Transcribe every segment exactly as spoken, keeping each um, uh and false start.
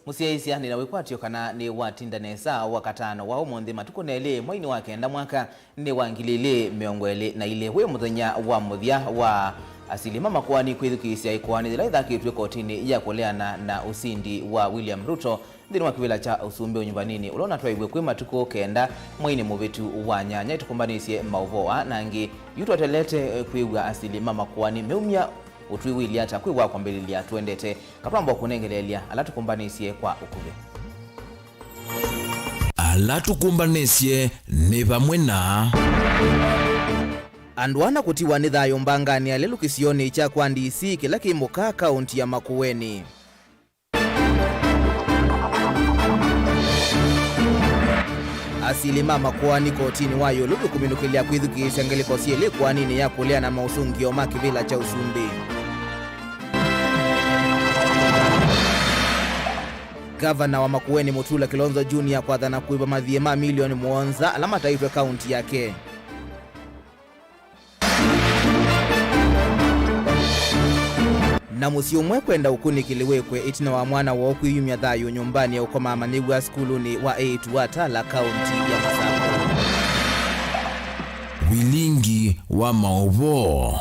Mũsyaĩĩsya, nĩ na wĩkwatyo kana nĩ watinda nesa wakatano wa ũmũnthĩ matukũ nelĩ mweinĩ wa kenda mwaka nĩ wa ngili ilĩ mĩongo ĩlĩ na ilĩ. Wĩ mũthenya wa mũthya wa asili ma makoani kwĩthukĩĩsya ĩkoani yĩla ĩthakĩtw'e kotinĩ ya kũleana na ũsindi wa William Ruto nthĩnĩ wa kĩvĩla kya ũsumbĩ ũnyuvanĩnĩ ũla ũnatwaiwe kwĩ matukũ kenda mweinĩ mũvĩtu wa nyanya. Ĩtũkũmbanĩsye maũvoo aa na angĩ yu twetelete kwĩw'a asili ma makoani meumya ũtwĩw'ĩlye ata kwĩw'a kwambĩlĩlya tũendete. Katwamba kũnengeleelya ala tũkũmbanĩsye kwa ũkuvĩ. Ala tũkũmbanĩsye nĩ vamwe na. Andũ ana kũtiwa nĩ thayũ mbanganĩ ya lelũ kĩsionĩ kya kwa D C kĩla kĩ Mũkaa, kaũnti ya Makueni. Asili ma makoani kotinĩ wa ĩũlũ kũminũkĩlya kwĩthukĩĩsya ngelekany'o syĩ ĩkoaninĩ ya kũleana na maũsũngĩo ma kĩvĩla kya ũsumbĩ. Ngavana wa Makueni Mutula Kilonzo Junior kwathana kũĩva mathiĩ ma milioni mũonza ala mataĩtwe kaũnti yake. Na mũsyĩ ũmwe kwenda ũkunĩkĩli wĩkwe ĩtina wa mwana woo kwĩyumya thayũ nyũmbanĩ ya ũkoma amanyĩw'a sukulunĩ wa eĩtu wa Tala, kaũnti ya Masakũ. Vilingi wa maũvoo.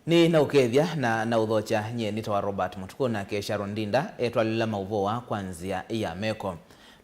Nĩ na ũkethya na na ũthokya, nyie nĩtawa Robert Mũtukũ, nake Sharon Ndinda etwalĩla maũvoo aa kwa nzĩa ya meko.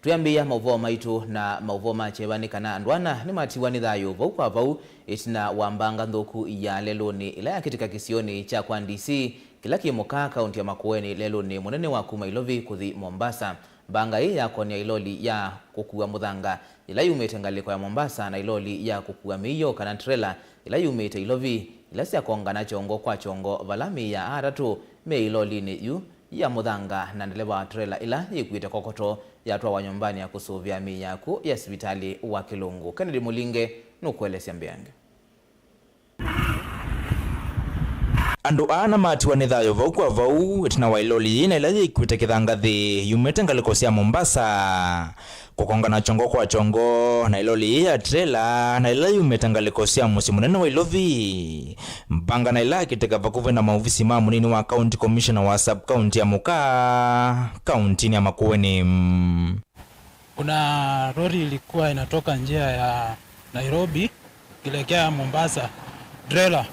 Twĩambĩĩa maũvoo maitũ na maũvoo ma kyeva nĩ kana andũ ana nĩmatiwa nĩ thayũ vau kwa vau ĩtina wa mbanga nthũku ya lelũnĩ ĩla yakĩtĩka kĩsionĩ kya kwa D C kĩla kĩ Mũkaa, kaũnti ya Makueni, lelũnĩ mũnene wa kuma Ilovi kũthi Mombasa. Mbanga ĩĩ yakonia ĩloli ya kũkua mũthanga yĩla yumĩte ngalĩko ya Mombasa na ĩloli ya kũkua mĩio kana trela yĩla yumĩte Ilovi, ila syakongana kyongo kwa kyongo, vala mĩĩ ya aa atatũ me ĩlolinĩ yu ya mũthanga na ndeleva wa trela ĩla yĩkuĩte kokoto yatwawa nyũmbanĩ ya kũsũvĩa mĩĩ ya akw'ũ ya sivitalĩ wa Kĩlũngũ. Kennedy Mũlinge nũkũelesya mbeange. Andũ aa namatiwa nĩ thayũ vau kwa vau ĩtina wa ĩloli yĩĩ na ĩla yĩkuĩte kĩthangathĩ yumĩte ngalĩko sya Mombasa kũkongana kyongo kwa kyongo na ĩloli yĩĩ ya trela na ĩla yumĩte ngalĩko sya mũsyĩ mũnene wa Ilovi. Mbanga na ĩla yakĩtĩka vakuvĩ na maovisi ma mũnini wa County Commissioner wa sub-county ya Mũkaa, kauntinĩ ya Makueni. Kuna lori ilikuwa inatoka njia ya Nairobi ikielekea Mombasa, trailer.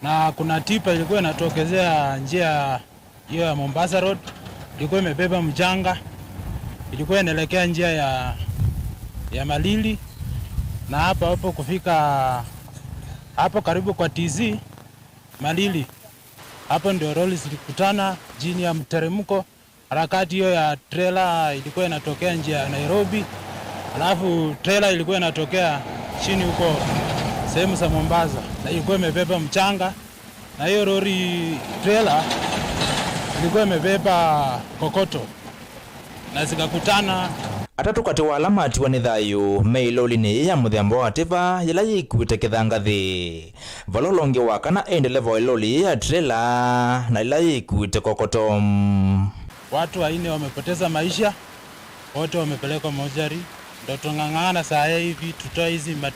Na kuna tipa ilikuwa inatokezea njia hiyo ya Mombasa Road, ilikuwa imebeba mchanga, ilikuwa inaelekea njia ya, ya Malili, na hapo hapo kufika hapo karibu kwa T C Malili, hapo ndio lori zilikutana chini ya mteremko. Harakati hiyo ya trailer ilikuwa inatokea njia ya Nairobi, alafu trailer ilikuwa inatokea chini huko sehemu za Mombasa, na ilikuwa imebeba mchanga, na hiyo lori trailer ilikuwa imebeba kokoto na zikakutana. Atatũ katĩ wa ala matiwa nĩ thayũ me ĩlolinĩ yĩĩ ya mũthemba wa tipa yĩla yĩkuĩte kĩthangathĩ, vala ũla ũngĩ wa kana e ndeleva wa ĩloli yĩĩ ya trela na ĩla yĩkuĩte kokoto. Watu wanne wamepoteza maisha, wote wamepelekwa mortuary. Ndo tung'ang'ana saa hii hivi tutoe hizi mat-,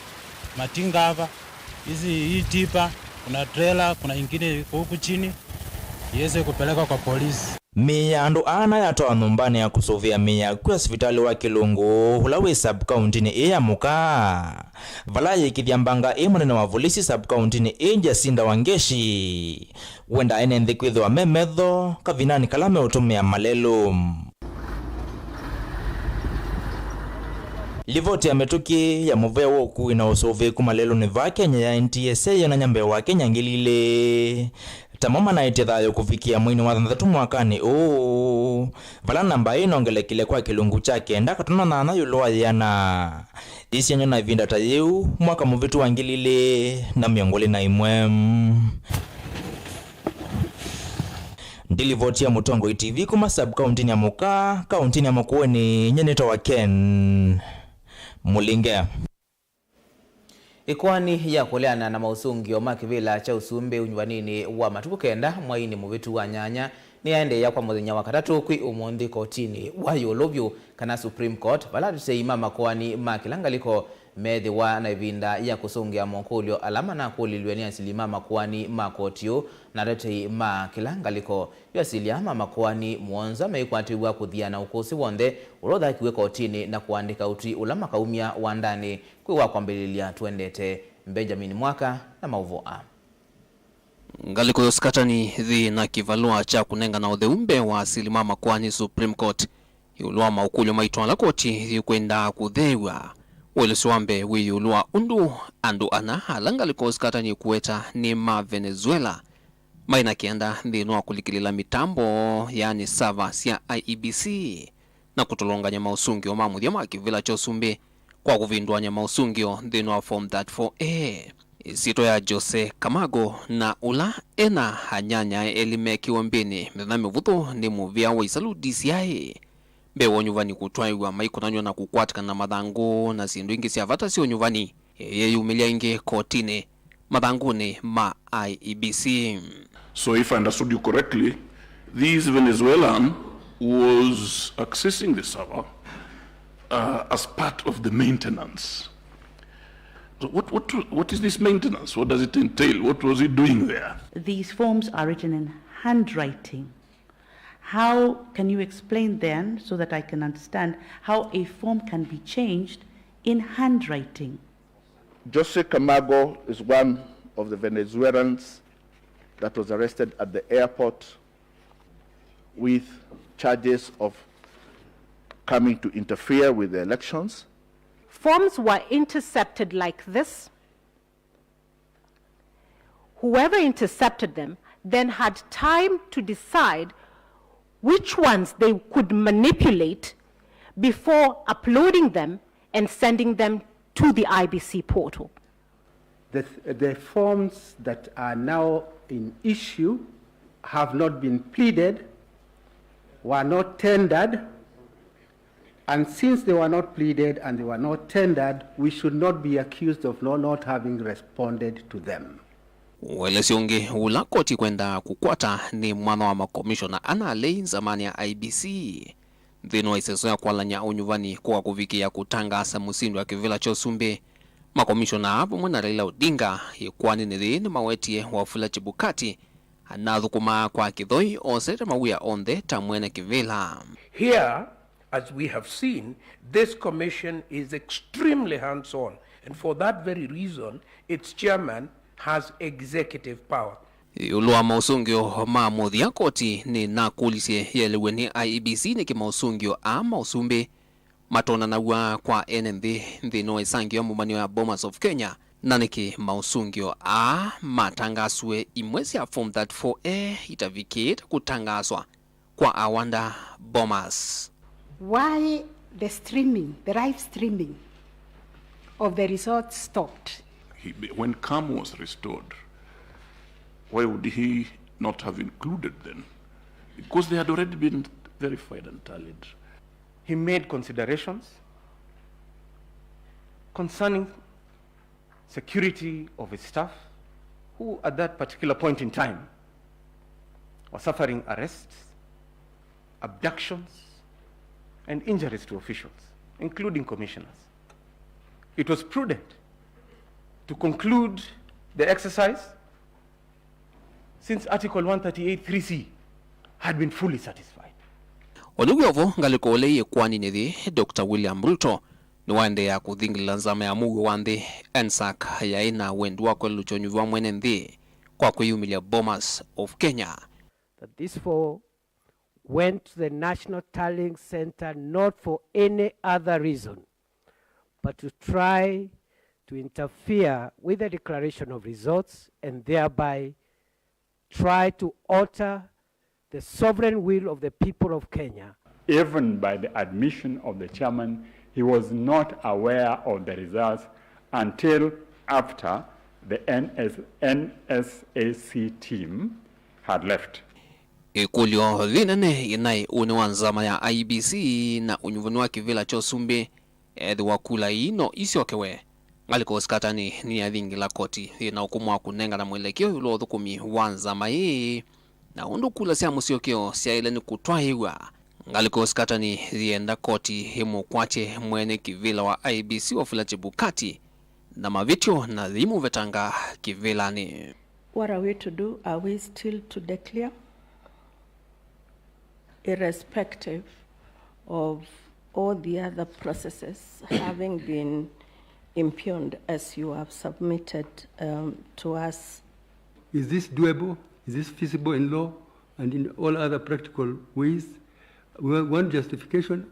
matinga hapa. Hizi, hii tipa, kuna trailer, kuna ingine iko huku chini, iweze kupelekwa kwa polisi. Mĩĩ ya andũ ana yatwawa nyũmbanĩ ya kũsũvĩa mĩĩ ya akw'ũ ya sivitalĩ wa Kĩlũngũ, ũla wĩ sub-kauntinĩ ĩĩ ya Mũkaa, vala ayĩkĩthya mbanga ĩ mũnene wa volisi sub-kauntinĩ ĩĩ Jacinda Wangeshi. Wenda ene nthĩ kwĩthĩwa me metho kavindanĩ kala meũtũmĩa malelũ. Livoti ya mĩtũkĩ ya mũvea wa ũkui na ũsũvĩĩku malelũnĩ vaa Kenya ya N T S A yonany'a mbee wa Kenya ngili ilĩ tamo manaĩtye thayũ kũvikĩa mweinĩ wa thanthatũ mwakanĩ ũũ, vala namba ĩnongelekile kwa kĩlungu kya kenda katono nyanya ĩũlũ wa yĩana. Ĩsyanyo na ĩvinda ta yĩu mwaka mũvĩtu wa ngili ilĩ na mĩongo ĩlĩ na ĩmwe. Ndilivoti ya Mũtongoi T V kuma sub-kauntinĩ ya Mũkaa, kauntinĩ ya Makueni, nyie nĩtawa Ken Mũlinge. Ĩkoani ya kũleana na maũsũngĩo ma kĩvĩla kya ũsumbĩ ũnyuvaninĩ wa matukũ kenda mwainĩ mũvĩtu wa nyanya nĩyaendeea kwa mũthenya wa katatũ kwĩ ũmũnthĩ kotinĩ wa ĩũlũ vyũ, kana Supreme Court, vala atetei ma makoani ma kĩla ngalĩko Meethĩwa na ĩvinda ya kũsũngĩa mokũlyo ala manakũlilw'e nĩ asili ma makoani ma koti ũũ na atetei ma kĩla ngalĩko. Yu asilia ma makoani mũonza meikwatĩw'a kũthiana ũkũsĩ w'onthe ũla ũthakiw'e kotinĩ na kũandĩka ũtwi ũla makaumya wandanĩ kwĩ wa kwambĩlĩlya tũendete. Benjamin Mwaka na maũvoo aa. Ngalĩko ya ũsikatani yĩ na kĩvalũa kya kũnengana ũtheu mbee wa asili ma makoani Supreme Court ĩũlũ wa maũkũlyo maitũ ala koti yĩkwenda kũtheew'a. Ũelesyo wa mbee wĩ ĩũlũ wa ũndũ andũ ana ala ngalĩko ya ũsikatani ĩkũweta nĩ ma Venezuela maĩ na kĩanda nthĩnĩ wa kũlikĩlĩla mĩtambo, yaani server sya I E B C, na kũtolongany'a maũsũngĩo ma mũthya ma kĩvĩla kya ũsumbĩ kwa kũvĩndũany'a maũsũngĩo nthĩnĩ wa Form thirty-four A. Ĩsyĩtwa ya Jose Camargo na ũla e na anyanyae elĩ meekĩwe mbĩnĩ mĩthenya mĩvũthũ nĩ mũvĩa wa Isalu D C I mbee wa ũnyuvani kũtwaĩw'a maikũnanw'a na kũkwatĩkana na mathangũ na syĩndũ ingĩ sya vata sya ũnyuvani. Yeyumĩlya ĩngĩ kotinĩ mathangũnĩ ma I E B C. So if I understood you correctly, this Venezuelan was accessing the server, uh, as part of the maintenance. So what, what, what is this maintenance? What does it entail? What was he doing there? These forms are written in handwriting. How can you explain then, so that I can understand, how a form can be changed in handwriting? Jose Camargo is one of the Venezuelans that was arrested at the airport with charges of coming to interfere with the elections. Forms were intercepted like this. Whoever intercepted them then had time to decide which ones they could manipulate before uploading them and sending them to the I B C portal. The, the forms that are now in issue have not been pleaded, were not tendered, and since they were not pleaded and they were not tendered, we should not be accused of no, not having responded to them. Ũelesyo ũngĩ ũla koti ĩkwenda kũkwata nĩ mwanya wa makomishona ana alei nzamanĩ ya I E B C nthĩnĩ wa ĩseso ya kwalany'a ũnyuvani kũka kũvikĩĩa kũtangaasa mũsindi wa kĩvĩla kya ũsumbĩ. Makomishona aa vamwe na Raila Odinga ĩkoaninĩ yĩĩ nĩmawetie Wafula Chebukati anathũkũmaa kwa kĩthoi osete mawĩa onthe ta mwene kĩvĩla. Here, as we have seen, this commission is extremely hands-on, and for that very reason, its chairman has executive power. Ĩũlũ wa maũsũngĩo ma mũthya, koti nĩnakũlisye yelew'e nĩ I E B C nĩkĩ maũsũngĩo aa ma ũsumbĩ matonanaw'a kwa ene nthĩ nthĩnĩ wa ĩsangĩo ya mũmanĩo ya Bomas of Kenya, na nĩkĩ maũsũngĩo aa matangaasw'e imwe sya Form thirty-four A itavikĩĩte kũtangaaswa kwa Awanda Bomas. Why the streaming, the live streaming of the results stopped? He, when calm was restored, why would he not have included them? Because they had already been verified and tallied. He made considerations concerning security of his staff, who at that particular point in time were suffering arrests, abductions, and injuries to officials, including commissioners. It was prudent to conclude the exercise since Article one thirty-eight three C had been fully satisfied. O na wĩ o vo, ngalĩko ũla yĩ ĩkoaninĩ yĩĩ, Doctor William Ruto nĩwaendeea kũthingĩlĩla nzama ya mũuo wa nthĩ, NSAC, yaĩ na wendi wa kwelũkya ũnyuvi wa mwene nthĩ kwa kwĩyumĩlya Bomas of Kenya. That these four went to the National Tallying Centre not for any other reason but to try to interfere with the declaration of results and thereby try to alter the sovereign will of the people of Kenya. Even by the admission of the chairman, he was not aware of the results until after the N S, NSAC team had left. Ĩkũlyo yĩnene yĩnaĩ ũnĩ wa nzama ya I E B C na ũnyuvani wa kĩvĩla kya ũsumbĩ. Ethĩwa kula ii no isyokewe, ngalĩko ũsikatani nĩyathingĩla koti yĩ na ũkũmũ wa kũnengana mwelekeo ĩũlũ wa ũthũkũmi wa nzama ĩĩ, na ũndũ kula sya mũsyokeo syaĩle nĩ kũtwaĩw'a. Ngalĩko Skatani yĩenda koti ĩmũkwatye mwene kĩvĩla wa I E B C Wafula Chebukati na mavĩtyo na yĩimũvetanga kĩvĩlanĩ. What are we to do? Are we still to declare? Irrespective of all the other processes having been impugned as you have submitted, um, to us. Is this doable? Is this feasible in law and in all other practical ways? We want justification.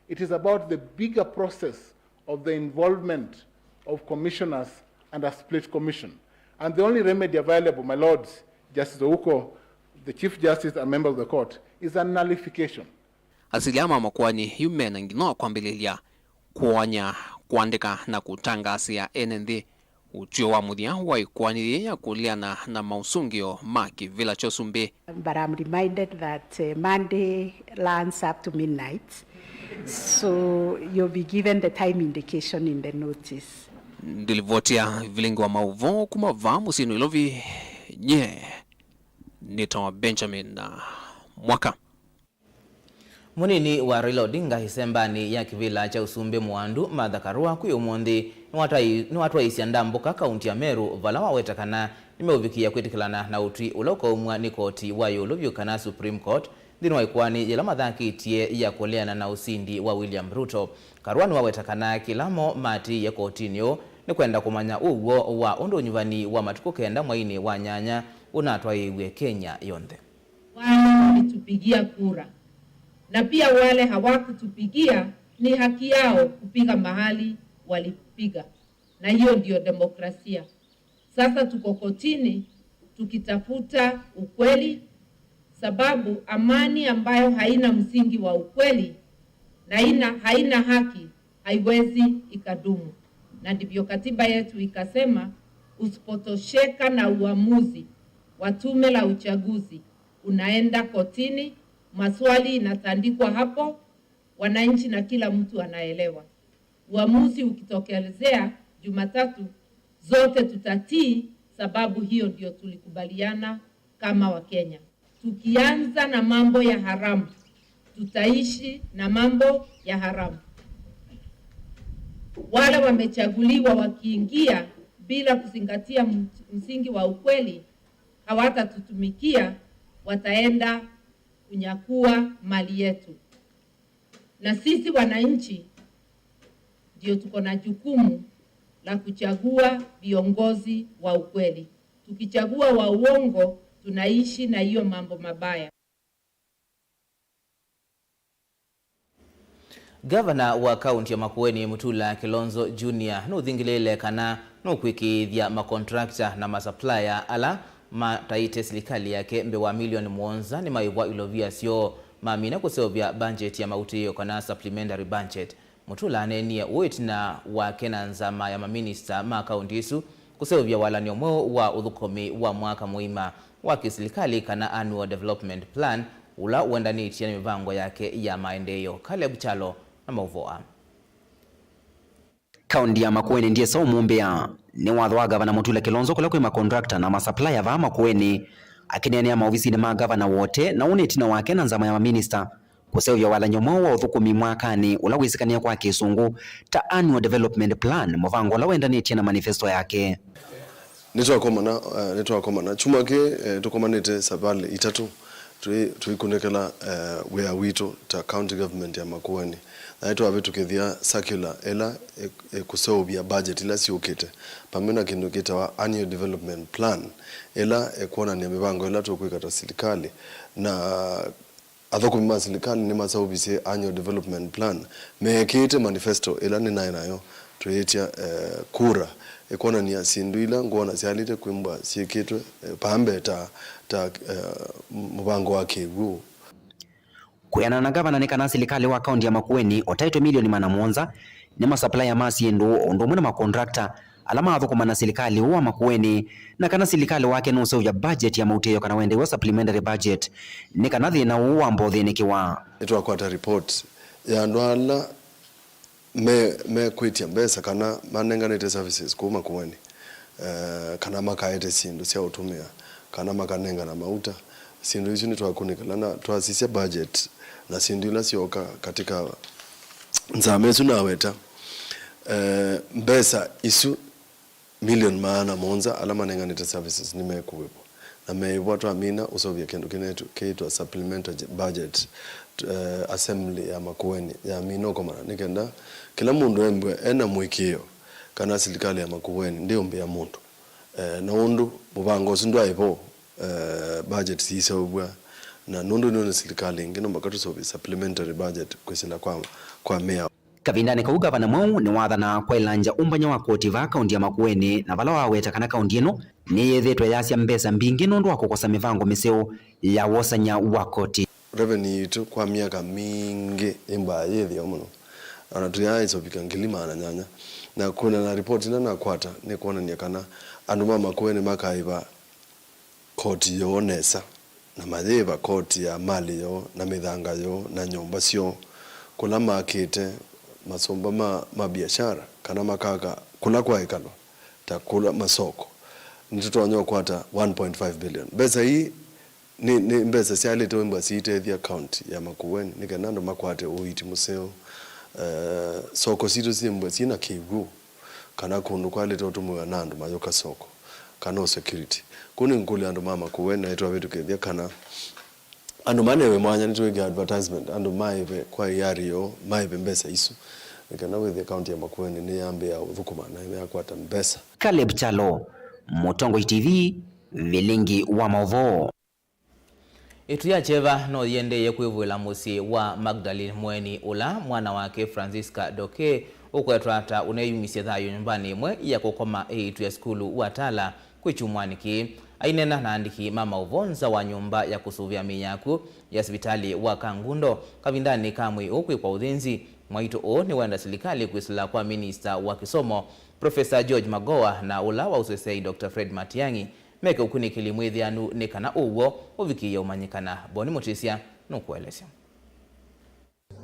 It is about the bigger process of the involvement of commissioners under split commission. And the only remedy available, my lords, Justice Ouko, the Chief Justice and member of the court, is a nullification. Asilia ma makoani yu mena nginya wa kwambĩlĩlya kũony'a, kũandĩka na kũtangaasĩa ene nthĩ ũtw'ĩo wa mũthya wa ĩkoani yĩĩ ya kũleana na maũsũngĩo ma kĩvĩla kya ũsumbĩ. But I'm reminded that, uh, Monday runs up to midnight, so you'll be given the time indication in the notice. Ndilivoti ya vilingi wa maũvoo kuma vaa mũsyĩ Nairobi, nye nĩtawa Benjamin Mwaka. Mũnini wa Raila Odinga ĩsembanĩ ya kĩvĩla kya ũsumbĩ Mũandu, Martha Karua, kwĩ ũmũnthĩ nĩwatwai-, nĩwatwaĩĩsya ndambũka kaunti ya Meru, vala waweta kana nĩmeũvikĩĩa kwĩtĩkĩlana na ũtwi ũla ũkaumw'a nĩ koti wa ĩũlũ vyũ, kana Supreme Court, nthĩnĩ wa ĩkoani yĩla mathakĩtye ya kũleana na ũsindi wa William Ruto. Karua nĩwaweta kana kĩla mo maatĩĩe kotinĩ ũũ nĩ kwenda kũmanya ũw'o wa ũndũ ũnyuvani wa matukũ kenda mweinĩ wa nyanya ũnatwaĩĩw'e Kenya yonthe. Wale walitupigia kura, na pia wale hawakutupigia, ni haki yao kupiga mahali walipiga, na hiyo ndio demokrasia. Sasa tuko kotini tukitafuta ukweli, sababu amani ambayo haina msingi wa ukweli na haina, haina haki haiwezi ikadumu. Na ndivyo katiba yetu ikasema, usipotosheka na uamuzi wa tume la uchaguzi, unaenda kotini, maswali inatandikwa hapo, wananchi na kila mtu anaelewa. Uamuzi ukitokelezea Jumatatu, zote tutatii, sababu hiyo ndio tulikubaliana kama Wakenya. Tukianza na mambo ya haramu, tutaishi na mambo ya haramu. Wale wamechaguliwa wakiingia bila kuzingatia ms-, msingi wa ukweli, hawatatutumikia, wataenda kunyakua mali yetu. Na sisi wananchi ndio tuko na jukumu la kuchagua viongozi wa ukweli. Tukichagua wa uongo, tunaishi na hiyo mambo mabaya. Gavana wa kaunti ya Makueni, Mutula Kilonzo Junior, nũthingĩlĩĩle kana nũkwĩkĩĩthya makontrakta na masupplier ala mataĩte silikalĩ yake mbee wa milioni mũonza nĩmaĩvwa ilovia syoo mamina kũseũvya mbanjeti ya mautĩĩo, kana supplementary budget. Mutula aneenie ũu ĩtina wake na nzama ya maminista ma kaunti ĩsu kũseũvya walany'o mweũ wa ũthũkũmi wa mwaka mũima wa kĩsilikalĩ, kana annual development plan, ũla ũendanĩtye na mĩvango yake ya maendeeo. Caleb Kyalo na maũvoo aa. Kaunti ya Makueni ndyĩsa ũmũmbĩa. Nĩ watho wa Gavana Mutula Kilonzo kũla kwĩ makontrakta na masupplier vaa Makueni, akĩneenea maovisinĩ ma gavana wa ũtee, na ũũ nĩ ĩtina wake na nzama ya maminista kũseũvya walany'o mweũ wa ũthũkũmi mwakanĩ ũla wĩsĩkanĩe kwa Kĩsũngũ ta annual development plan, mũvango ũla wendanĩtye na manifesto yake. Nĩtwakomana, eh, nĩtwakomana. Kyumwa kĩĩ, eh, tũkomanĩte savalĩ itatũ, tũi-, tũikunĩkĩla, eh, wĩa witũ ta county government ya Makueni. Na nĩtwavĩtũkĩthya circular ĩla ĩ-, ĩkũseũvya budget ila syũkĩte, vamwe na kĩndũ kĩtawa annual development plan, ĩla ĩkwonany'a mĩvango ĩla tũkwĩka ta silikalĩ. Na athũkũmi ma silikalĩ nĩmaseũvisye annual development plan, meekĩĩte manifesto ĩla nĩnaĩ nayo, twĩĩtya, eh, kura, ĩkwonany'a syĩndũ ila ngwona syaĩlĩte kwĩmbwa syĩkĩtwe, eh, vaa mbee ta, ta, eh, mũvango wa kĩw'ũ. Kwĩanana na gavana, nĩ kana silikalĩ wa kaunti ya Makueni ũtaĩtwe milioni maana mũonza nĩ masupplier ma syĩndũ o ũndũ ũmwe na makontrakta ala maathũkũma na silikalĩ ũũ wa Makueni, na kana silikalĩ wake nũseũvya budget ya mautĩĩo kana wendei wa supplementary budget, nĩ kana thĩna ũũ wambe ũthĩnĩkĩwa. Nĩtwakwata report ya andũ ala me, mekwĩtya mbesa kana manenganĩte services kũu Makueni, eh, kana makaete syĩndũ sya ũtũmĩa, kana makanengana mauta, Syĩndũ isu nĩtwakũnĩkĩla na twasisya budget na syĩndũ ila syooka katika nzama ĩsu naweta. Eh, mbesa isu milioni maana mũonza ala manenganĩte services nĩmekũĩvwa, na meĩvwa twamina ũseũvya kĩndũ kĩnetu kĩitwa supplementary budget, eh, assembly ya Makueni yamina ũkomana, nĩ kenda kĩla mũndũ embwe ena mũĩkĩĩo kana silikalĩ ya Makueni ndĩũmbĩa mũndũ. Eh, na ũndũ mũvango ũsu ndwaĩ vo, eh, budget siiseũvw'a, na nũndũ nĩyo nĩ silikalĩ ĩngĩ, no mũvaka tũseũvye supplementary budget kwĩsĩla kwa, kwa mĩao. Kavindanĩ kau, Gavana Mwau nĩwathanaa kwaĩlangya ũmbany'a wa koti vaa kaũnti ya Makueni, na vala waweta kana kaũnti ĩno nĩyĩthĩĩtwe yasya mbesa mbingĩ nũndũ wa kũkosa mĩvango mĩseo ya wosany'a wa koti. Revenue yitũ kwa myaka mingĩ ĩmbaa yĩ ĩtheo mũno, ona tũyaaĩsa ũvika ngili maana nyanya, na kwĩana na ripoti ĩla nakwata nĩkwonany'a kana andũ ma Makueni makaĩva koti yoo nesa, na mayĩĩva koti ya malĩ yoo na mĩthanga yoo na nyũmba syoo, kũla makĩte masũmba ma, ma biashara, kana makaka kũla kwaĩkalwa ta kũla masoko. Nĩtũtonya ũkwata one point five billion. Mbesa ii nĩ, nĩ mbesa syaĩlĩte ũmbwa siitethya kaũnti ya Makueni nĩ kenda andũ makwate ũiiti mũseo. Eh, soko sitũ syĩmbwa syĩna kĩw'ũ, kana kũndũ kwaĩlĩte ũtũmĩwa na andũ mayũka soko, kana o security. Kũu nĩngũkũlya andũ ma Makueni na nĩtwavĩtũkĩthya kana andũ manewe mwanya, nĩtwĩke advertisement, andũ maĩve kwa ĩari yoo, maĩve mbesa isu, nĩ kana wĩthĩe kaũnti ya Makueni nĩyambĩĩa ũthũkũma na nĩyakwata mbesa. Caleb Kyalo, Mũtongoi T V, Vilingi wa Maũvoo. Ĩtu ya kyeva no yĩendeeye kwĩvũĩla mũsyĩ wa Magdalene Mweni, ũla mwana wake Francisca Doke ũkwetwa ta ũneeyumisye thayũ nyũmbanĩ ĩmwe ya kũkoma ĩitu ya sukulu wa Tala kwĩ kyumwanĩ kĩĩ. Aineena na aandĩki ma maũvoo nza wa nyũmba ya kũsũvĩa mĩĩ ya akw'ũ ya sivitalĩ wa Kangundo kavindanĩ ka mwĩĩ ũũ kwĩkwa ũthĩnzi, mwaitũ ũũ nĩwenda silikalĩ kwĩsĩla kwa minista wa kĩsomo, Professor George Magoha, na ũla wa ũseseei Doctor Fred Matiang'i meke ũkunĩkĩli mwĩthĩanu nĩ kana ũw'o ũvikĩĩe ũmanyĩkana. Boni Mũtĩsya nũkũelesya.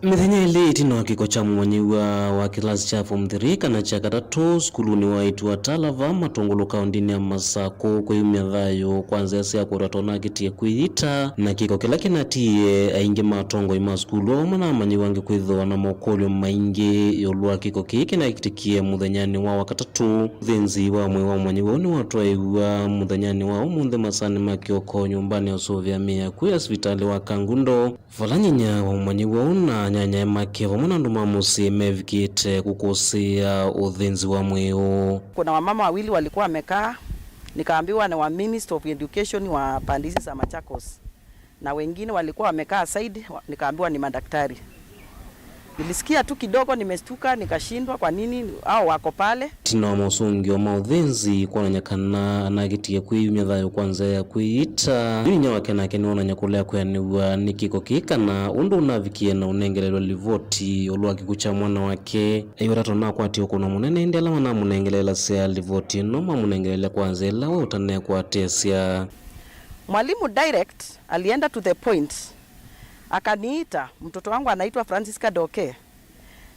Mĩthenya ĩlĩ ĩtina wa kĩko kya mũmanyĩw'a wa kĩlasi kya form three kana kya katatũ sukulunĩ wa ĩtu wa Talava Matũngũlũ kaũndĩnĩ ya Masakũ kwĩyumya thayũ kwa nzĩa sya kũtata ũnakĩtie kwĩyita, na kĩko kĩla kĩnatiie aingĩ ma atongoi ma sukulu amwe na amanyĩw'a angĩ kwĩthĩwa na makũlyo maingĩ ĩũlũ wa kĩko kĩĩ kĩnakĩtĩkie mũthenyanĩ wa wakatatũ. Ũthĩnzi wa mwĩĩ wa mũmanyĩw'a ũũ nĩwatwaĩw'a mũthenyanĩ wa ũmũnthĩ masaanĩ ma kĩoko nyũmbanĩ ya ũsũvĩa mĩĩ ya akw'ũ ya sivitalĩ wa Kangundo, vala nyinyia wa mũmanyĩw'a ũũ na anyanyae make vamwe na andũ ma mũsyĩ mevikĩte kũkũsĩĩa ũthĩnzi wa mwĩĩ ũũ. Kuna wamama wawili walikuwa wamekaa, nikaambiwa ni wa Ministry of Education wa pande hizi za Machakos. Na wengine walikuwa wamekaa side, wa-, nikaambiwa ni madaktari. Nilisikia tu kidogo, nimestuka, nikashindwa kwa nini hao wako pale. Ĩtina wa mosũngĩo ma ũthĩnzi kwonany'a kana anakĩtie kwĩyumya thayũ kwa nzĩa ya kwĩyita, yu inyia wake nake nĩwonany'a kũlea kwĩanĩw'a nĩ kĩko kĩĩ kana ũndũ ũnavikie na ũnengelelwa livoti ĩũlũ wa kĩkw'ũ kya mwana wake. Aiweta ta ũnakwatie ũkũno mũnene, ĩndĩ ala manamũnengeleelasya livoti ĩno mamũnengeleele kwa nzĩa ĩla we ũtanekwatĩsya. Mwalimu direct alienda to the point. Akaniita, "Mtoto wangu anaitwa Francisca Doke.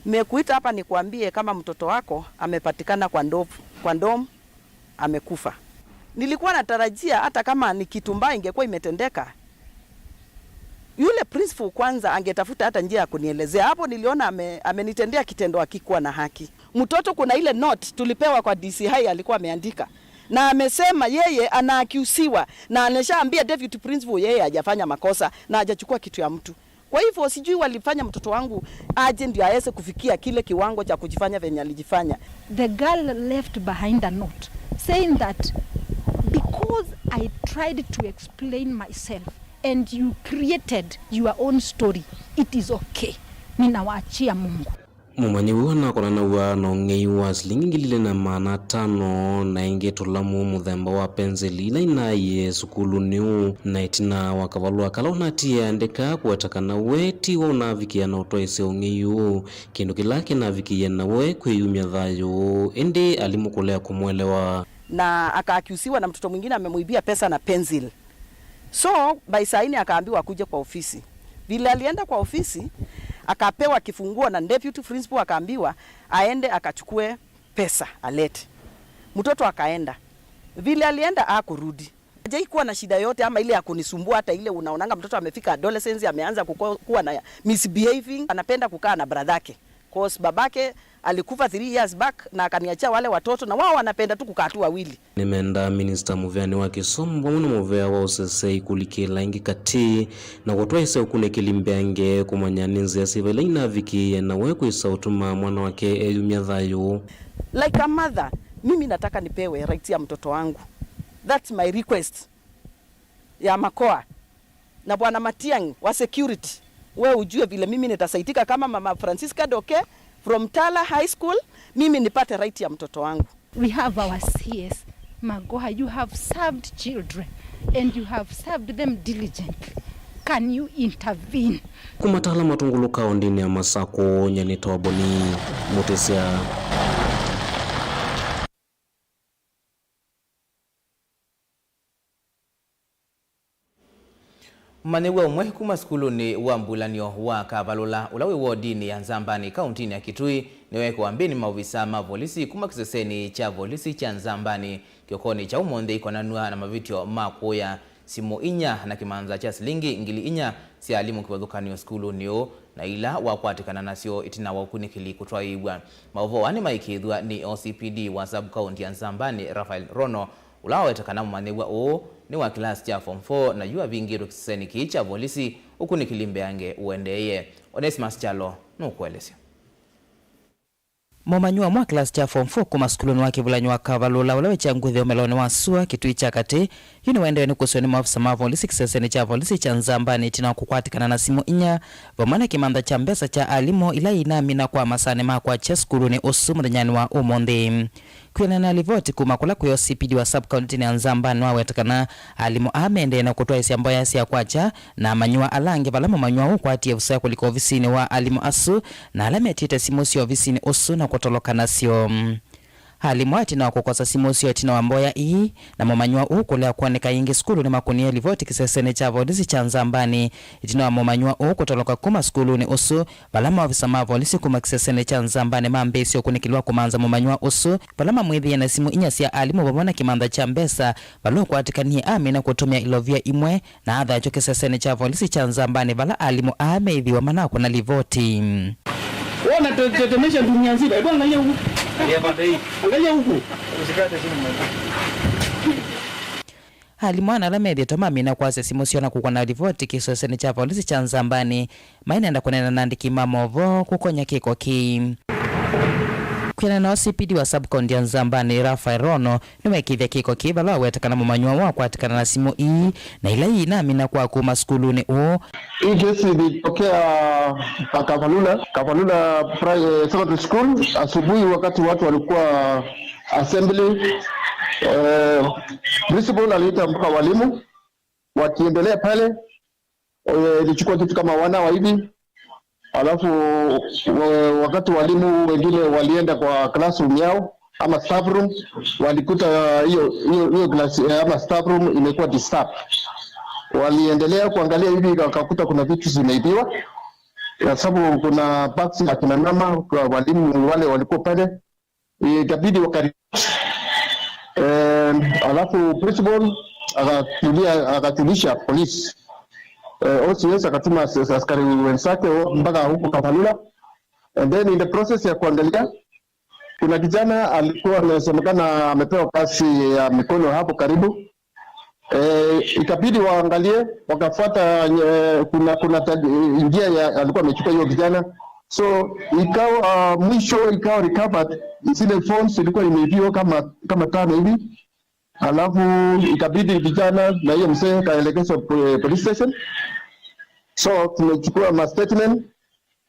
Nimekuita hapa nikuambie kama mtoto wako amepatikana kwa ndo-, kwa dorm, amekufa." Nilikuwa natarajia hata kama ni kitu mbaya ingekuwa imetendeka, yule principal kwanza angetafuta hata njia ya kunielezea. Hapo niliona ame-, amenitendea kitendo hakikuwa na haki. Mtoto, kuna ile note tulipewa kwa D C I alikuwa ameandika. Na amesema yeye anaakiusiwa na ameshaambia deputy principal yeye hajafanya makosa na hajachukua kitu ya mtu. Kwa hivyo sijui walifanya mtoto wangu aje ndio aweze kufikia kile kiwango cha kujifanya venye alijifanya. The girl left behind a note saying that because I tried to explain myself and you created your own story, it is okay. Ninawaachia Mungu. Mũmanyĩw'a ũũ anakonanaw'a na ũng'ei wa silingi ngili ilĩ na maana atano na ĩngĩ tũlamu mũthemba wa penzeli ila inaie sukulunĩ ũũ, na ĩtina wa kavalũa kala ũnatiie aandĩka kũweta kana we tiwe ũnavikĩa na ũtwaĩsya ũng'ei ũũ, kĩndũ kĩla kĩnavikĩie nawe kwĩyumya thayũ, ĩndĩ alimũ kũlea kũmũelewa. Na akaakiusiwa na mtoto mwingine amemwibia pesa na pencil. So, by saa nne akaambiwa akuje kwa ofisi. Vile alienda kwa ofisi, akapewa kifunguo na deputy principal akaambiwa aende akachukue pesa alete. Mtoto akaenda. Vile alienda hakurudi. Hajaikuwa na shida yote ama ile ya kunisumbua, hata ile unaonanga mtoto amefika adolescence, ameanza kuko-, kuwa na misbehaving, anapenda kukaa na brother yake. 'Cause babake alikufa three years back na akaniachia wale watoto, na wao wanapenda tu kukaa tu wawili. Nĩmendaa Minista mũvĩanĩ wa kĩsomo vamwe na mũvĩa wa ũsesei kũlikĩla ĩngĩ katĩ na kũtwaĩsya ũkunĩkĩli mbeange kũmanya nĩ nzĩa syĩva ila inavikĩĩe na we kwĩsa ũtuma mwana wake eyumya thayũ. Like a mother, mimi nataka nipewe rights ya mtoto wangu. That's my request ya Makoa. Na Bwana Matiang'i wa security, we ujue vile mimi nitasaidika kama Mama Francisca Doke from Tala High School, mimi nipate right ya mtoto wangu. We have our C S. Magoha, you have served children and you have served them diligently. Can you intervene? Kuma Tala Matungulu kaũndĩnĩ ya Masakũ, nyie nĩtawa Boni Mũtĩsya. Mũmanyĩw'a ũmwe kuma sukulunĩ wa mbulanĩo wa Kavalũla, ũla wĩ wodinĩ ya Nzambani, kaũntĩnĩ ya Kitui, nĩweekĩwa mbĩnĩ maovisa ma volisi kuma kĩsesenĩ kya volisi kya Nzambani kĩokonĩ kya ũmũnthĩ ikonanw'a na mavĩtyo ma kũya simũ inya na kĩmanza kya silingi ngili inya sya alimũ kĩvathũkany'o sukulunĩ ũũ, na ila wakwatĩkana nasyo ĩtina wa ũkunĩkĩli kũtwaĩĩw'a. Maũvoo aa nĩmaĩkĩĩthw'a nĩ O C P D wa sub-county ya Nzambani, Raphael Rono, ũla waweta kana mũmanyĩw'a ũũ nĩ wa kĩlasi kya form four na yu avingĩtwe kĩsesenĩ kĩĩ kya volisi, ũkunĩkĩli mbeange ũendeeye. Onesmus Kyalo nũkũelesya. Mũmanyĩw'a ũmwe wa kĩlasi kya form four kuma sukulunĩ wa kĩvulanyo wa Kavalũla, ũla wĩ kya nguthe ũmelonĩ wa sua Kitui kya katĩ, yu nĩwaendeewe nĩ kũsĩwa nĩ maofisa ma volisi kĩsesenĩ kya volisi kya Nzambani ĩtina wa kũkwatĩkana na simũ inya vamwe na kĩmantha kya mbesa kya alimũ ila inamina kwa masanĩ ma kwakya sukulunĩ ũsu mũthenyanĩ wa ũmũnthĩ. Kwĩanana na livoti kuma kũla kwĩ O C P D wa sub-county ya Nzambani, nĩwaweta kana alimũ aa mendee na kũtwaĩsya mboya sya kwakya na amanyĩw'a ala angĩ vala mũmanyĩw'a ũũ ũkwatie vusa ya kũlika ovisinĩ wa alimũ asu na ala metiĩte simũ sya ovisinĩ ũsu na kũtoloka nasyo. Alimũ aa ĩtina wa kũkosa simũ syoo ĩtina wa mboya ii na mũmanyĩw'a ũũ kũlea kwoneka ĩngĩ sukulu nĩmakũnie livoti kĩsesenĩ kya volisi kya Nzambani ĩtina wa mũmanyĩw'a ũũ kũtoloka kuma sukulunĩ ũsu, vala maovisa ma volisi kuma kĩsesenĩ kya Nzambani mambĩĩsye ũkunĩkĩli wa kũmantha mũmanyĩw'a ũsu, vala mamwĩthĩie na simũ inya sya alimũ vamwe na kĩmantha kya mbesa, vala ũkwatĩkanie amina kũtũmĩa ilovia imwe na athaĩtw'e kĩsesenĩ kya volisi kya Nzambani vala alimũ aa meĩthiwe manakũna livoti. Wona te-, tetemesha dunia nzima. Hebu angalia huku. Angalia pande hii. Angalia huku. Usikate simu. Alimũ ana ala methĩĩtwe mamina kwasya simũ syoo na kũkũna livoti kĩsesenĩ kya volisi kya Nzambani mainenda kũneena na andĩki ma maũvoo kũkonya kĩko kĩĩ. Kwĩanana na O C P D wa sub-county ya Nzambani, Raphael Rono, nĩweekĩĩthya kĩko kĩĩ vala waweta kana mũmanyĩw'a ũũ akwatĩkana na simũ ii na ila iinamina kwa kuma sukulunĩ ũũ. Hii kesi ilitokea Kavalula, Kavalula Pri-, eh, Secondary School asubuhi wakati watu walikuwa assembly. Eh, principal aliita mpaka walimu wakiendelea pale. Eh, ilichukua kitu kama one hour hivi. Alafu wa-, wakati walimu wengine walienda kwa classroom yao ama staff room, walikuta hiyo, hiyo, hiyo class, eh, ama staff room imekuwa disturbed. Waliendelea kuangalia hivi, wakakuta kuna vitu zimeibiwa, kwa sababu kuna bags ya kina mama, kwa walimu wale walikuwa pale. Ikabidi wakari-, eh, alafu principal akatulia, akajulisha polisi. Eh, O C S akatuma as-, askari wenzake wo-, mpaka huko Kavalula. And then in the process ya kuangalia, kuna kijana alikuwa amesemekana amepewa kazi ya mikono hapo karibu. Eh, ikabidi waangalie, wakafuata, eh, kuna, kuna ta-, njia ya, alikuwa amechukua hiyo kijana. So, ikawa, ah, mwisho ikawa recovered zile phones ilikuwa imeibiwa kama, kama tano hivi. Alafu ikabidi vijana na hiyo mzee kaelekezwa po-, police station. So, tumechukua ma statement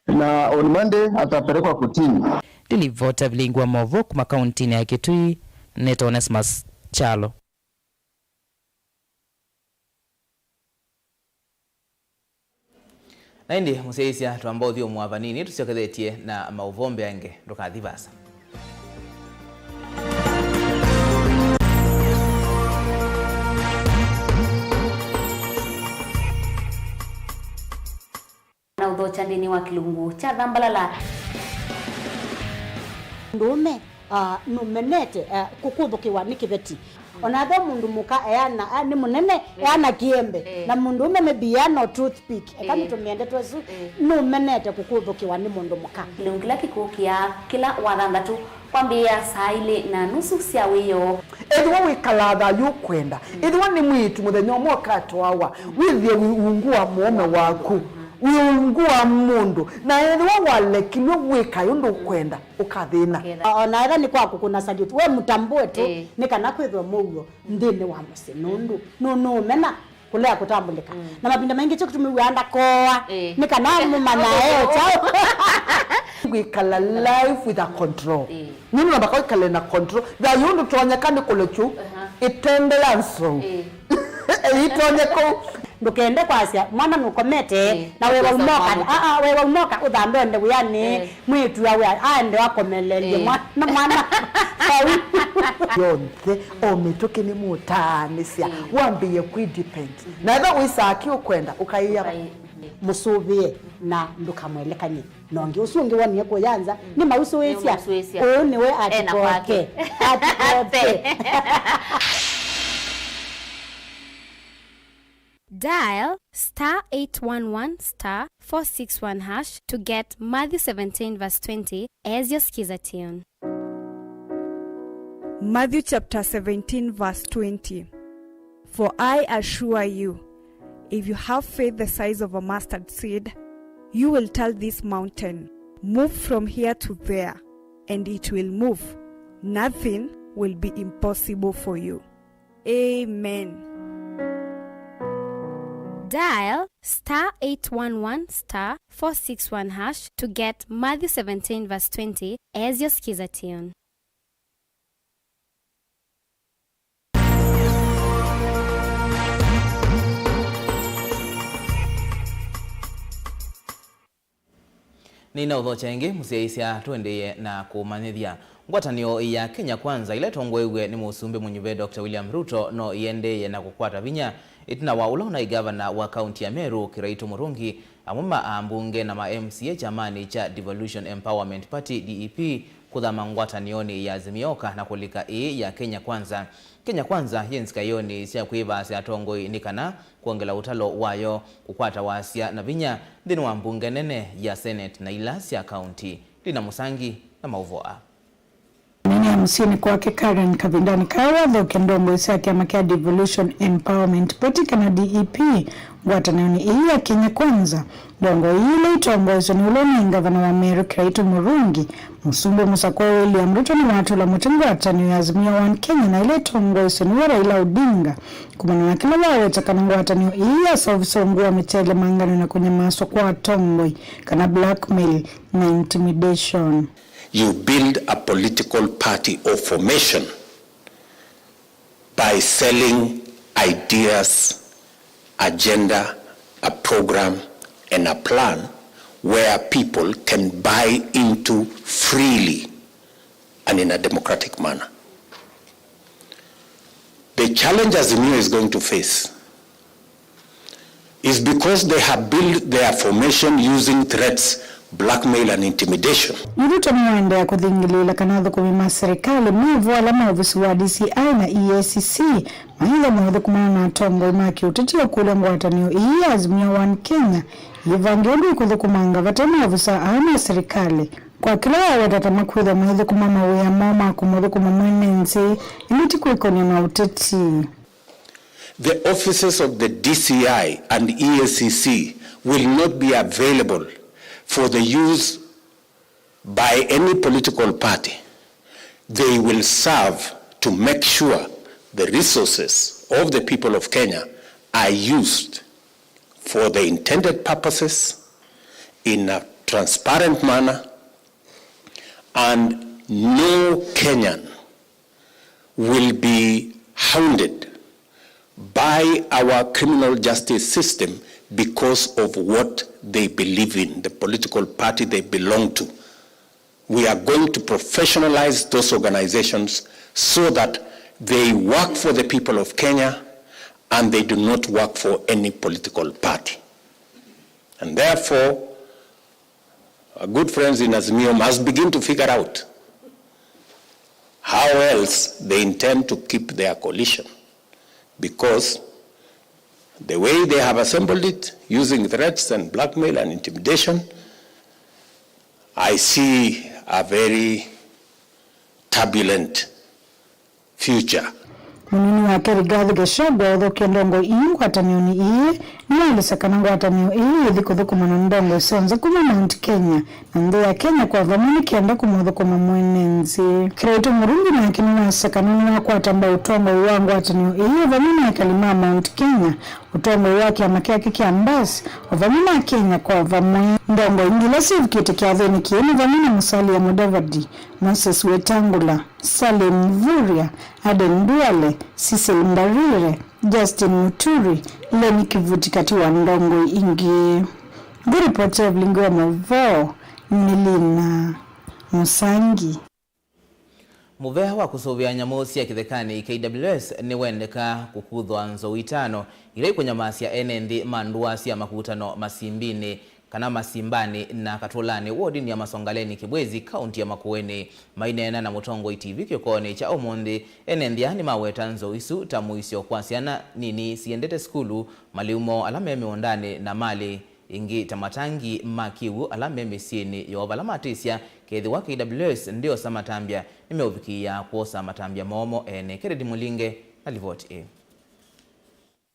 na on Monday atapelekwa kotini. Ndilivota vilingi wa maũvoo kuma kauntinĩ ya Kitui, nĩtawa Onesmus Kyalo. Na ĩndĩ, mũsyaĩĩsya, twamba ũthyũmũa vanini, tũsyokethetye na maũvoo mbeange, ndũkathi vaasa. Na ũthokya nthĩnĩ wa kĩlungu kya Thambalala. Mũndũũme, ah, nũmenete, ah, kũkũthũkĩwa nĩ kĩveti. Ona ethĩwa mũndũ mũka eana, a, nĩ mũnene, eana kĩembe, na mũndũ ũme maybe eana o toothpick, eka nĩtũmĩe ndeto ĩsu, nũmenete kũkũthũkĩwa nĩ mũndũ mũka. Kĩlungu kĩla kĩkũkĩa kĩla wathanthatũ kwambĩĩa saa ilĩ na nusu sya wĩoo. Ethĩwa wĩkalaa thayũ ũkwenda, ethĩwa nĩ mwĩĩtu mũthenya ũmwe ũkatwawa, wĩthĩe wĩ ungu wa mũũme waku, wĩ ungu wa mũndũ, na ethĩwa walekilw'e wĩkae ũndũ ũkwenda, ũkathĩna. O na ethĩwa nĩ kwa kũkũna salute, we mũtambũe tu, nĩ kana kwĩthwe mũuo nthĩnĩ wa mũsyĩ, nũndũ nũ-, nũũmena kũlea kũtambũlĩka. Na mavinda maingĩ kyo kĩtumi wĩaa ndakoa, nĩ kana mũmanya e kyaũ. Kwĩkala life with a control. Nũndũ namba kwĩkale na control. Thayũ ndũtonyeka nĩ kũlekyu ĩtende ya nsou. Ĩitonye kũu. Ndũkende kwasya mwana nũkomete, na wewa umoka, aa, wewa umoka ũthambe onde wĩanĩ, mwĩĩtu awe aende akomelelye mwana, mwana vau. Yonthe o mĩtũkĩ nĩ mũtaanĩsya, wambĩĩe kwĩ depend. Na ethĩwa wĩsaa kĩ ũkwenda, ũkaĩa mũsũvĩe na ndũkamwelekany'e. Na ũngĩ ũsu ũngĩ wonie kũya nza, nĩ mausũĩsya. Ũũ nĩwe atikoke. Atikoke. Dial star eight one one star four six one hash to get Matthew seventeen verse twenty as your Skiza tune. Matthew chapter seventeen, verse twenty. For I assure you, if you have faith the size of a mustard seed, you will tell this mountain, "Move from here to there," and it will move. Nothing will be impossible for you. Amen. Dial star eight one one star four six one hash to get Matthew seventeen verse twenty as your Skiza tune. Nĩnaũthokya ĩngĩ, mũsyaĩĩsya, tũendeeye na kũmanyĩthya. Ngwatanĩo ya Kenya Kwanza, ĩla ĩtongoew'e nĩ Mũsumbĩ mũnyuve Doctor William Ruto, no ĩendeeye na kũkwata vinya ĩtina wa ũla ũnaĩ ngavana wa kaunti ya Meru, Kiraitu Murungi, amwe ma ambunge na ma M C A kyamanĩ kya Devolution Empowerment Party, D E P, kũthama ngwatanĩonĩ ya Azimio Oka na kũlika ĩĩ ya Kenya Kwanza. Kenya Kwanza yĩ nzikaĩonĩ sya kwĩvaasya atongoi nĩ kana kwongela ũtalo wayo kũkwata wasya na vinya nthĩnĩ wa mbunge nene ya Senate na ila sya kaunti. Lina Mũsangi na maũvoo aa. Mũnene wa mũsyĩnĩ kwake Karen kavindanĩ kaa wathoke ndongoi sya kyama kya Devolution Empowerment Party kana D E P ngwatanĩonĩ ĩĩ ya Kenya Kwanza. Ndongoi ii ila itongoeswe nĩ ũla ũnaĩ ngavana wa Meru Kiraitu Murungi, Mũsumbĩ mũsakũe William Ruto nĩwatũla mũtĩ ngwatanĩo ya Azimio One Kenya na ĩla ĩtongoeswe nĩwe Raila Odinga, kumana na kĩla waweta kana ngwatanĩo ii yaseũvĩsya ungu wa mĩtelemangano na kũnyamaaswa kwa atongoi, kana blackmail na intimidation. You build a political party or formation by selling ideas, agenda, a program, and a plan where people can buy into freely and in a democratic manner. The challenge Azimio is going to face is because they have built their formation using threats, blackmail, and intimidation. Yu Ruto nĩwaendeea kũthingĩlĩĩla kana athũkũmi ma serikali mevo ala ma ovisi wa D C I na E A C C maĩthwa maũthũkũmana na atongoi ma kĩũteti ũkũlya ngwatanĩo ii ya Azimio One Kenya yĩvange ũndũ ĩkũthũkũmanga vate maovisaa aa ma serikali, kwa kĩla waweta ta makwĩthwa maithũkũma mawĩa moo ma kũmũthũkũma mwene nthĩ, ĩndĩ ti kwĩkony'a na ũteti. The offices of the D C I and E A C C will not be available for the use by any political party. They will serve to make sure the resources of the people of Kenya are used for the intended purposes in a transparent manner, and no Kenyan will be hounded by our criminal justice system because of what they believe in, the political party they belong to. We are going to professionalize those organizations so that they work for the people of Kenya and they do not work for any political party. And therefore, our good friends in Azimio must begin to figure out How else they intend to keep their coalition? Because the way they have assembled it, using threats and blackmail and intimidation, I see a very turbulent future. Mũnini wake Rigathi Gachagua ũthũkie ndongoi ii ngwatanĩonĩ ii, nĩwaelesya kana ngwatanĩo ii yĩthi kũthũkũma na ndongoi syonthe kuma Mount Kenya na nthĩ ya Kenya kwa vamwe nĩ kenda kũmũthũkũma mwene nthĩ. Kiraitu Murungi nake nĩwaasya kana nĩwakwata mbau ũtongoi wa ngwatanĩo ii o vamwe na ekali ma Mount Kenya, ũtongoi wa kĩama kyake kya Mbas, o vamwe na Kenya kwa vamwe. Ndongoi ingĩ ila syĩvikĩte kyathĩnĩ kĩĩ nĩ vamwe na Musalia Mudavadi, Moses Wetangula, Salim Mvurya, Aden Duale, Cecil Mbarire, Justin Muturi, Lenny Kivuti kati wa ndongoi ingĩ. Ngũripoti ya vilingi wa maũvoo nĩ Lina Musangi. Mũvea wa kũsũvĩa nyamũ sya kĩthekanĩ, K W S, nĩwendeka kũkuthwa nzou itano ila ikũnyamasya ene nthĩ ma ndũa sya makutano masimbinĩ kana masimbanĩ na katũlanĩ wodinĩ ya Masongaleni Kĩbwezi, kaunti ya Makueni. Maineena na Mũtongoi T V kĩokonĩ kya ũmũnthĩ, ene nthĩ aa nĩmaweta nzou isu ta mũisyo kwa syana nini siendete sukulu, malĩu moo ala me mĩũndanĩ na malĩ ĩngĩ ta matangi ma kĩw'ũ ala me mĩsyĩnĩ yoo vala matĩsya kethĩwa K W S ndĩosa matambya nĩmeũvikĩĩa kwosa matambya moo mo ene. Kennedy Mũlinge na livoti ĩĩ.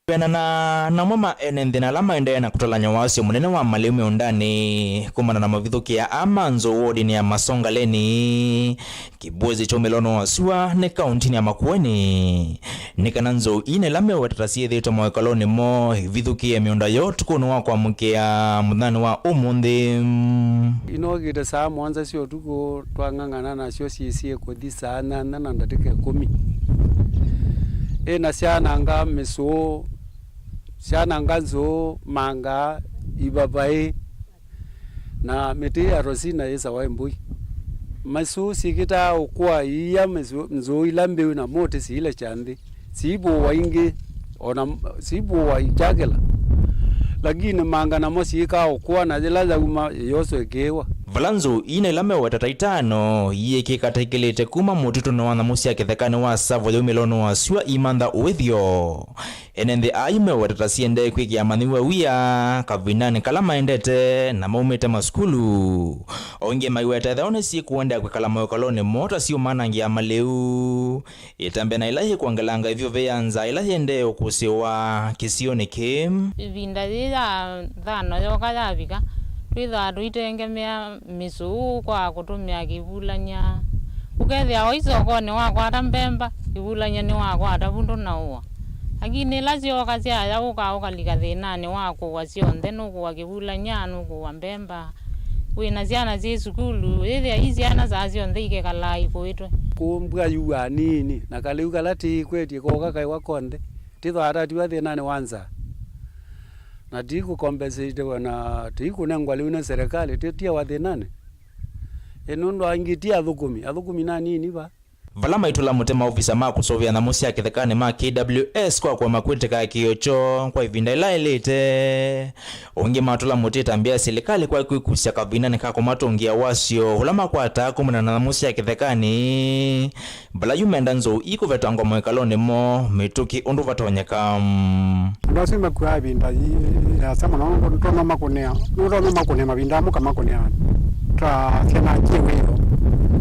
Kwĩanana na amwe ma ene nthĩ na ala maendee na kũtalany'a wasyo mũnene wa malĩu mĩũndanĩ kumana na mavithũkĩa aa ma nzou wodinĩ ya Masongaleni, Kĩbwezi kya ũmĩlonĩ wa sua nĩ kauntinĩ ya Makueni, nĩ kana nzou ii na ila meũweta ta syĩthĩĩtwe mawĩkalonĩ moo ivithũkĩĩe mĩũnda yoo ũtukũnĩ wa kwamũkĩa mũthenyanĩ wa ũmũnthĩ. Inookĩte saa mũonza sya ũtukũ, twang'ang'ana nasyo syĩsie kũthi saa nyanya na ndatĩka ĩkũmi. Ĩ na syananga mĩsũũ, syananga nzũũ, manga, ivavaĩ, na mĩtĩ ya rosina yĩsawa ĩmbũi. Mĩsũũ syĩkĩtaa ũkũa iia mĩsũ-, nzũũ ila mbĩu na mũtĩ siilekya nthĩ. Siivũwa ingĩ, o na m-, siivũwa ikyakĩla. Lakini manga namo siĩkaa ũkũa, na yĩla yauma, ĩyoswa ĩkĩĩwa. Vala nzũũ ii na ila meũweta ta itano iĩkĩka ta ikĩlĩte kuma mũtitũnĩ wa nyamũ sya kĩthekanĩ wa Tsavo ya umĩlonĩ wa sua imantha ũĩthyo. Ene nthĩ aa yu meũweta ta siendee kwĩkĩa amanyĩw'a wia kavindanĩ kala maendete na maumĩte masukulu. O ĩngĩ maiweta ethĩwa nĩsyĩkũendeea kwĩkala mawĩkalonĩ moo ta siũmanangĩa malĩu. Ĩtambya na ĩla yĩkwongelanga ĩvyũvĩ ya nzaa ĩla yĩendee ũkũsĩwa kĩsionĩ kĩĩ. Ĩvinda yĩĩ ya thano yoka yavika, twĩthĩawa tũitengemea mĩsũũ kwa kũtũmĩa kĩvulany'a. Ũkethĩa o isokonĩ wakwata mbemba, kĩvulany'a nĩwakwata vu ndũnaũa. Lakini ĩla syooka syaya ũka ũkalika thĩnanĩ wa kũwa syonthe, nũkũwa kĩvulany'a, nũkũwa mbemba. Wĩ na syana syĩ sukulu, yĩthĩa i syana saa syonthe ikekalaa ikũĩtwe. Kũũ mbua yuaa nini, na kalĩu kala tĩikwetye kooka kaĩwa konthe, tĩthwaa tatiwa thĩnanĩ wa nzaa. Na tĩikũkompensatewa na tĩikũnengwa lĩu nĩ serikali, tĩtiawa thĩnanĩ. Ĩ nũndũ angĩ ti athũkũmi, athũkũmi na nini va. Vala maitũla mũtĩ maovisa ma kũsũvĩa nyamũ sya kĩthekanĩ ma K W S kwa kũema kwĩtĩka kĩĩo kyoo kwa ĩvinda ĩla ĩlĩte. Ũngĩ matũla mũtĩ ĩtambya ya silikalĩ kwa kwĩkusya kavindanĩ ka kũmatũngĩa wasyo ũla makwataa kumana na nyamũ sya kĩthekanĩ, vala yu menda nzou ii kũvetangwa mawĩkalonĩ moo mĩtũkĩ ũndũ vatonyeka. Andũ asu nĩmakuaa ĩvinda yĩasa mũno, nũndũ nũtonya makũnĩa, nũtonya makũnĩa mavinda amwe, ũkamakũnĩa ta syana kĩwĩo.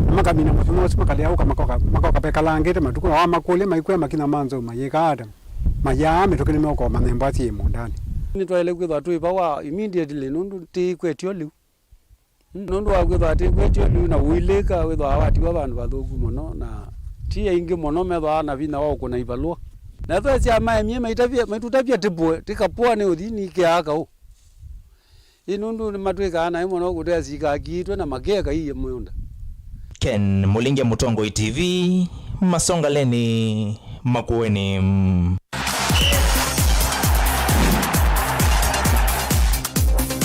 Na makamina mũsomo ũsu, makalea ũka, makoka, makoka mekalangĩte matukũ, na wamakũlya maikwĩa makinya ma nzou mayĩkaa ata, mayaa mĩtũkĩ nĩmeũkoma nyemba syĩ mũũndanĩ. Nĩtwaĩle kwĩthwa twĩ va wa immediately, nũndũ tĩikwetyo lĩu. Nũndũ wa kwĩthwa tĩkwetyo lĩu na ũilĩka, wĩthwaa watiwa vandũ vathũku mũno, na ti aingĩ mũno methwaa na vinya wa ũkũna ivalũa. Na ethwa syama emie maitavya, maitũtavya tĩpũe, tĩkapũa nĩ ũthi nĩkĩaa kaũ. Ĩ nũndũ nĩmatwĩkaa naĩ mũno kũtea sikakiitwe na makeka iie mũũnda. Ken Mũlinge, Mũtongoi T V, Masongaleni, Makueni.